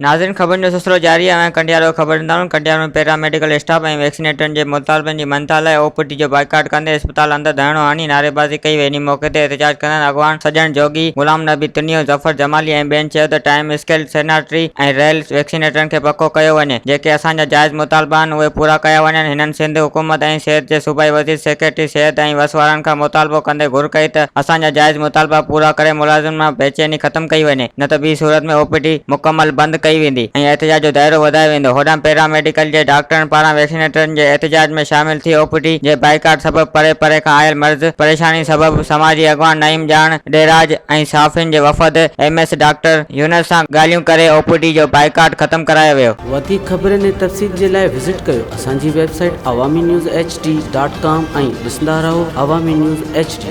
ناظرين خبرن جو سلسلو جاري آهي اوهان ڪنڊيارو خبر ڏيندارون ڪنڊيارو ۾ پيرا ميڊيڪل اسٽاف ۽ ويڪسينيٽرن جي مطالبن جي مڃتا لاء او پي ڊي جو بائيڪاٽ ڪندي اسپتال اندر ڌرڻو هڻي نعريبازي ڪئي وئي انهي موقعي تي احتجاج ڪندڙ اڳواڻ سڄڻ جوڳي، غلام نبي تنيو، ظفر جمالي ۽ ٻين چيو ته ٽائيم اسڪيل سيناٽري ۽ ريل ويڪسينيٽرن کي پڪو ڪيو وڃي جيڪي اسان جا جائز مطالبا آهن اهي پورا ڪيا وڃن هنن سنڌ حڪومت ۽ صحت جي صوبائي وزير سيڪريٽري صحت ۽ وس وارن کان مطالبو ڪندي گهر ڪئي ته اسان جا جائز مطالبا پورا ڪري ملازمن مان بيچيني ختم ڪئي وڃي نه ته ٻي صورت ۾ او پي ڊي مڪمل بند ڪئي ويندي ۽ احتجاج جو دائرو وڌايو ويندو. هوڏانهن پيرا ميڊيڪل جي ڊاڪٽرن پاران ويڪسينيٽرن جي احتجاج ۾ شامل ٿي او پي ڊي جي بائيڪاٽ سبب پري پري کان آيل مريض پريشاني سبب سماجي اڳواڻ نعيم ڄاڻ، ڏيراج ۽ صحافين جي وفد ايم ايس ڊاڪٽر يونس سان ڳالهيون ڪري او پي ڊي جو بائيڪاٽ ختم ڪرايو ويو. وڌيڪ خبرن ۽ تفصيل جي لاء وزٽ ڪيو اسان جي website Awami news H D dot com ۽ ڏسندا رهو عوامي نيوز ايڇ ڊي.